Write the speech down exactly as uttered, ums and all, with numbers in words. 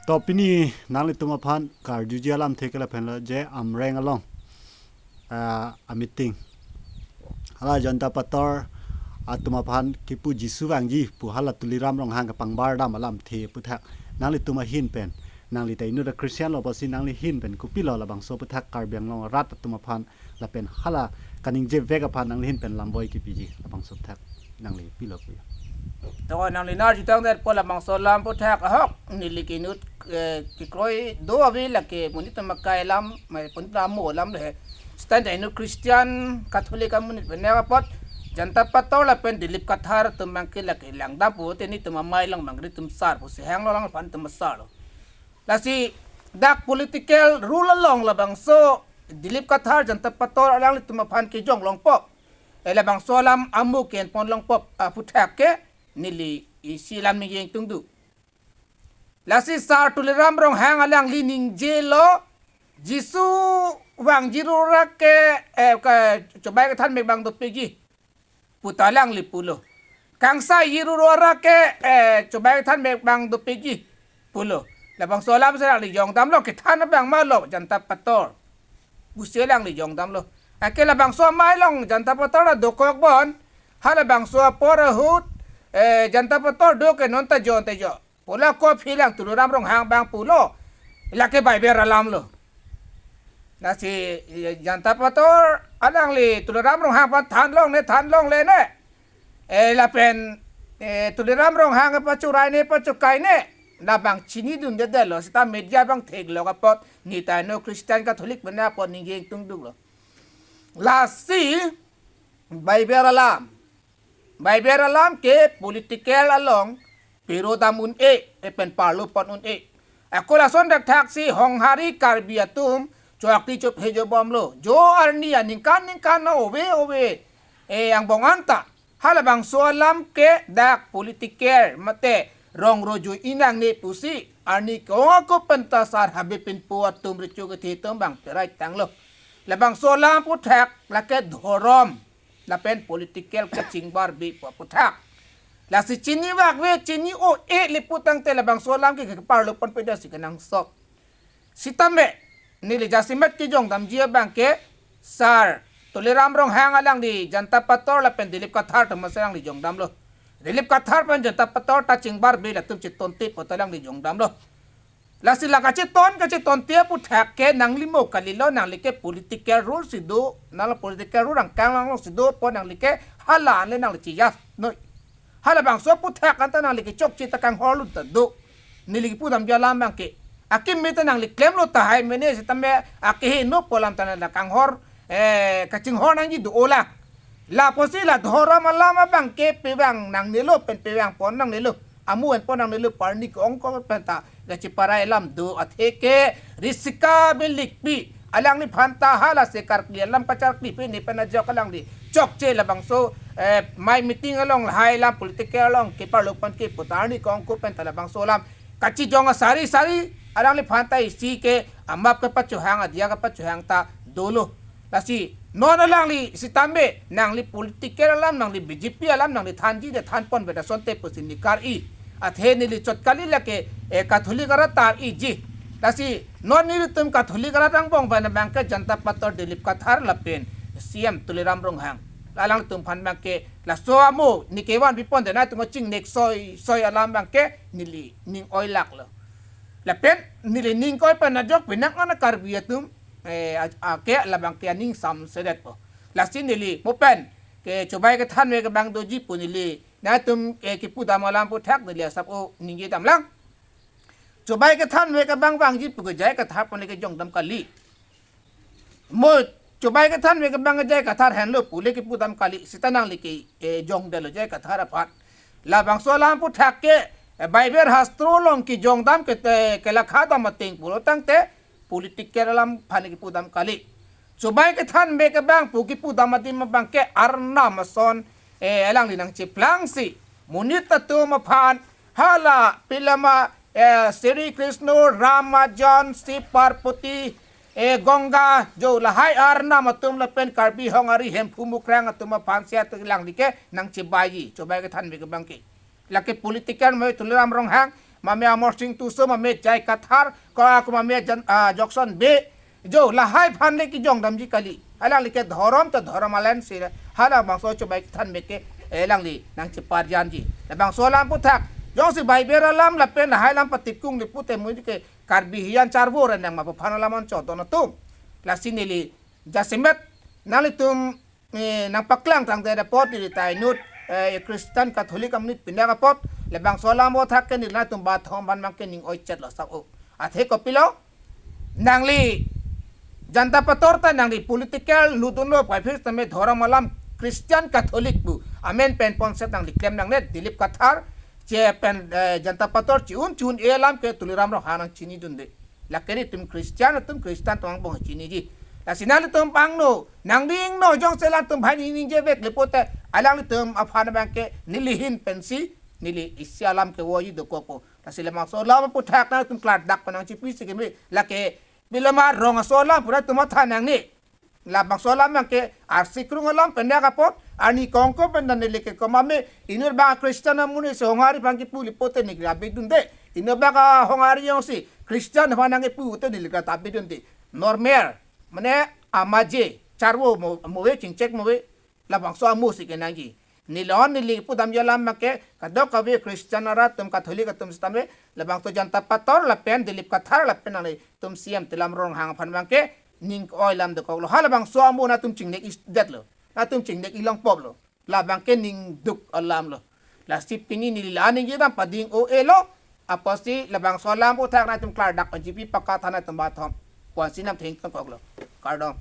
To pini nanglitum aphan karjuji alamthe ke lapen lo je Amreng along, ah, a meeting. Hala Janata Pator atum aphan kipu Jisu vangji pu hala Tuliram Ronghang kepangbar dam alamthe aputhak nanglitum ahin pen, nangli ta inut a Christian lo pusi nangli ahin pen kopilo labangso aputhak Karbi Anglong arat atum aphan lapen hala kaningjevek aphan nangli ahin pen lamboi kipiji labangso aputhak nangli pilo puya. To nangli nar jutang der po labangso alam aputhak ahok neli ke inut, eh, kekroi do ave, lake monit atum akai alam, mai monit atum amo alam le. Seta inut Christian Catholic amonit benar apot Janata Pator lapen Dilip Kathar atum abangke lake langdam pu te nelitum amei along abang nelitum sar pusi hanglo, alangphan atum sar lo. Lasi dak political rule along labangso Dilip Kathar Janata Pator alanglitum aphan kejong longpo, eh, labangso alam amu ke-en pon longpo aputhak ke neli isi alam ningje ingtung do. Lasi Sar Tuliram Ronghang alangli ningjelo, Jisu vangji rora ke, eh, ke Chobai Kethan mek abang dopikji puta alangli pulo. Kangsaiji rora ke, eh, Chobai Kethan mek abang dopikji pulo. Labangso alam si alangli jongdamlo, kethan abang malo Janata Pator pusi alangli jongdamlo. Anke labangso amei along Janata Pator ta dokok bon. Hala bangso apor ahut, eh, Janata Pator do ke non ta jo ta jo. Pola ko aphi lang Tuliram Ronghang abang pulo, lake Bible alam lo. Lasi, eh, Janata Pator alangli Tuliram Ronghang aphan than longle, than longle ne. Eh, lapen, eh, Tuliram Ronghang pachurai ne, pachukai ne. Labang chinidundedetlo, seta media abang theklok apot, neta inut Christian Catholic benar apot ningje ingtung duklo. Lasi, Bible alam. Bible alam ke political along pero dam un-e, lapen parlo pon un-e. Ako lason dak thaksi honghari Karbi atum chokti chop hejo bomlo. Jo arni aningkan ningkan na ove ove, eh, angbong anta. Hala bangso alam ke dak political mate rong rojo inang ne pusi arni ke-ong ako penta sar habe pinpo atum recho kethe atum abang perai tanglo. Labangso alam aputhak lake dhorom lapen political kachingbar bi pu aputhak. Lasi chini vakve, chini o-e le pu tangte labangso alam ke keparlo pon peda si kenangsot. Sitame, neli jasemet kejongdamji abang ke, Sar Tuliram Ronghang alangli Janata Pator lapen Dilip Kathar atum si alangli jongdamlo. Dilip Kathar pen Janata Pator ta chingbar bi latum chetonte puta alangli jongdamlo. Lasi la kacheton, kachetonte aputhak ke nangli mo kalilo, nangli ke political rule si do, nangli political rule angkang lang si do, po nangli ke hala anle nangli chiyas noi. Hala bangso aputhak anta nangli ke chokche ta kanghor lun ta do. Neli kipudamji alam abang ke. Akimi ta nangli klemlo tahai mene sitame akeheno pu alam ta nangli kanghor, eh, kachinghor nangji do ola. Lapusi la dhorom alam abang ke pevang nangnelo pen pevang pon nangnelo. Amu en pon nangnelo pu arni ke-ong ako penta kachiparai alam do athe ke risika bilikpi. Alangliphan ta hala se karkli alam kacharkli pen ne pen ajok alangli chokche labangso, eh, mei meeting along lahai alam political along keparlo pon ke puta arni ke-ong ako penta labangso alam kachijong asari sari alangliphan ta isi ke amap kepachohang adia kepachohang ta dolo. Lasi non alangli sitame nangli political alam, nangli B J P alam, nangli thanji de than pon beda asonte pusi neli kar-i. Athe neli chot kali lake, eh, Catholic arat ta iji. Lasi non nelitum Catholic arat angbong pen abang ke Janata Pator Dilip Kathar lapen C M Tuliram Ronghang. Alangtum aphan abang ke laso amo ne kevan bipon de nangtum chingnek soi soi alam abang ke neli ning oilaklo. Lapen neli ning koi pen ajok penang ana Karbi atum, eh, a, a, ke labang ke aning samsedetpo. Lasi neli mo pen ke Chobai Kethan mek abang doji pu neli nangtum, eh, kipudam alam aputhak neli asap o ningje damlang. Chobai Kethan mek abang vangji pu ke J I Kathar pon le kejongdam kali. Mo Chobai Kethan mek abang J I Kathar henlo pu le kipudam kali, seta nangli ke, eh, jongdetlo J I Kathar aphan. Labangso alam aputhak ke, eh, Bible hastro along kejongdam ke, eh, kelakha dam ateng pulo tangte political alam aphan kipudam kali. Chobai Kethan mek abang pu kipudam adim abang ke Arnam ason, eh, alangli nangcheplang si monit atum aphan hala pilama, eh, Sri Krishna, Rama, John, Shiv, Parvati, eh, Ganga, jo lahai Arnam atum lapen Karbi Honghari Hemphu Mukrang atum aphan si alangli ke nangchebaiji, Chobai Kethan mek abang ke. Lake political mo Tuliram Ronghang, mame Amarsing Tisso, mame J I Kathar, ko ako mame Jan, ah, Jockson Bey, jo lahai aphan le kejong damji kali. Alangli ke dhorom ta dhorom alangli si, halabangso chobai kethan me ke, eh, alangli nangcheparjanji. Labangso alam aphuthak, jongsi Bible alam lapen lahai alam patipkung le pute mu ke Karbi hijan charvo ren nangma aphan alam anchot don atum. Lasi neli jasemet nanglitum, eh, nangpaklang tangdet apot neli ta inut, eh, Christian Catholic amonit pindak apot, labangso alam aphuthak ke neli nangtum bathom aphan abang ke ning oi chetlo sak-o. Athe kopilo, nangli Janata Patar ta nangli political ludunlo, private tame dhorom alam Christian Catholic pu amen pen ponset nangli klem nangne. Dilip Kathar che pen, eh, Janata Patar chi-un chi-un-e alam ke Tuliram Ronghang nangchinidunde. Lake nelitum Christian atum Christian tong bong chiniji. Lasi nanglitum pangno, nangdingno, jongsi alangtum banghini ningjevek le pute, alanglitum aphan abang ke neli ahin pensi neli isi alam kevoiji dokokpo. Lasi labangso alam aphuthak nangtum klardak pen nangchipisi keme, lake bilema rong aso alam pura tum matha nangne. Labangso alam abang ke arsi krung alam pindak apot, arni kongko pen dan neli ke komame, inut abang Christian amonit si hongari aphan kipu le pute neli abidunde. Inut abang hongari jongsi Christian aphan nangkipu te neli ta abidunde. Normal, mane amaje, charvo mo, mo-e, chingchek mo-e, labangso amo si kenangji. Neli non neli pudamji alam abang ke kadokave Christian arat atum, Catholic atum sitame, labangso Janata Patar lapen Dilip Kathar lapen nanglitum C M Tuliram Ronghang aphan abang ke ning oi alam dokoklo. Halabangso amo nangtum chingnek-idetlo, nangtum chingnek-i longpoplo. Labang ke ning duk alamlo. Lasi pini neli la ningje dam pading o elo. Apotsi labangso alam aphuthak nangtum klardak pen chipi pakatha nangtum bathom. Kwansi nangtheng tongkoklo. Kardom.